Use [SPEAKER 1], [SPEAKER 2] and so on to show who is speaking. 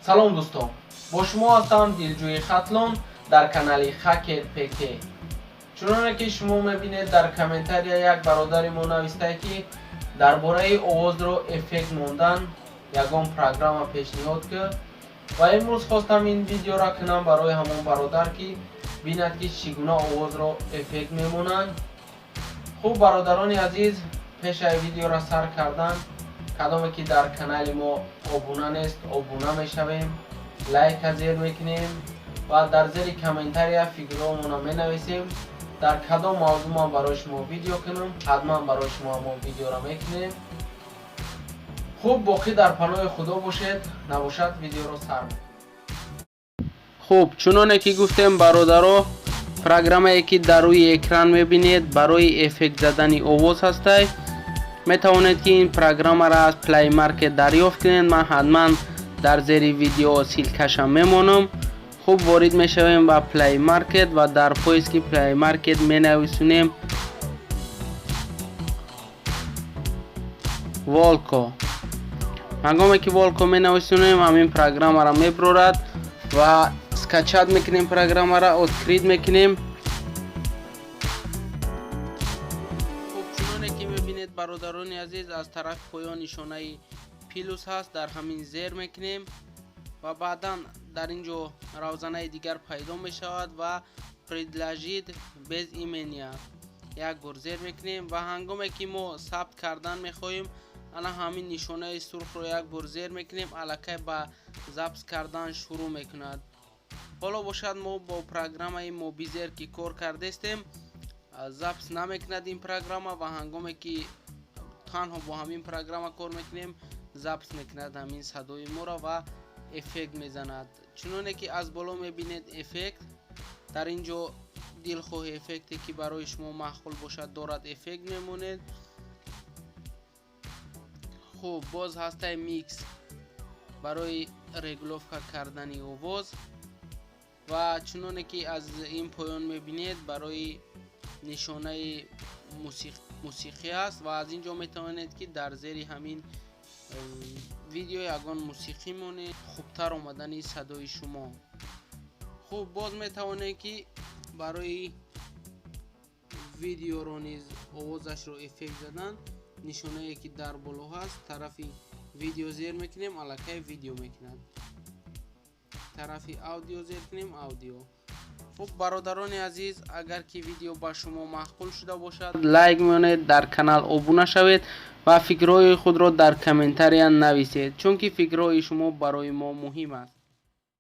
[SPEAKER 1] Салом, дӯстон, бо шумо ҳастам Дилҷӯи Хатлон дар канали Хакер ПК. Чуноне ки шумо мебинед, дар комментария як бародари мо навистае, ки дар бораи овозро эффект мондан ягон программа пешниҳод кард, ва имрӯз хостам ин видеоро кунам барои ҳамон бародар, ки бинад, ки чӣ гуна овозро эффект мемонанд. Хуб, бародарони азиз, пешаи видеоро сар кардан, кадоме ки дар канали мо обуна нест, обуна мешавем, лайка зер мекунем ва дар зери комментария фикрҳоамонро менависем. Дар кадом мавзӯъ ман барои шумо видео кунам, ҳатман барои шумо ҳамон видеоро мекунем. Хуб, боқӣ дар паноҳи Худо бошед. Набошад, видеоро сар. Хуб, чуноне ки гуфтем, бародаро, программае ки дар рӯи экран мебинед, барои эффект задани овоз ҳастай. Метавонед, ки ин программаро аз Play Market дарёфт кунед. Ман ҳатман дар зери видео ссылкаша мемонам. Хуб, ворид мешавем ба Play Market ва дар поиски Play Market менависонем Волко. Ҳангоме ки Волко менависонем, ҳамин программаро меброрад ва скачать мекунем, программаро открыть мекунем. Хуб, чуноне ки мебинед, бародарони азиз, аз тарафи поён нишонаи плюс ҳаст, дар ҳамин зер мекунем ва баъдан дар ин ҷо равзанаи дигар пайдо мешавад ва «Предложить без имени» як бор зер мекунем. Ва ҳангоме ки мо сабт кардан мехоҳем, ана ҳамин нишонаи сурхро як бор зер мекунем, аллакай ба запись кардан шурӯъ мекунад. Ҳоло бошад, мо бо программаи Мобизер ки кор кардестем, запись намекунад ин программа, ва ҳангоме ки танҳо бо ҳамин программа кор мекунем, запись мекунад ҳамин садои моро ва эффект мезанад. Чуноне ки аз боло мебинед, эффект дар ин ҷо дилхоҳи эффекте ки барои шумо маъқул бошад дорад, эффект мемонед. Хуб, боз ҳастаи микс барои регулировка кардани овоз. Ва чуноне ки аз ин поён мебинед, барои нишонаи мусиқӣ аст ва аз ин ҷо метавонед, ки дар зери ҳамин видео ягон мусиқӣ монед, хубтар омадани садои шумо. Хуб, боз метавонед, ки барои видеоро низ овозашро эффект задан, нишонае ки дар боло ҳаст, тарафи видео зер мекунем, аллакай видео мекунад, тарафи аудио зер кунем, аудио. Хуб, бародарони азиз, агар ки видео ба шумо маъқул шуда бошад, лайк меонед, дар канал обуна шавед ва фикрҳои худро дар комментария нависед, чунки фикрҳои шумо барои мо муҳим аст.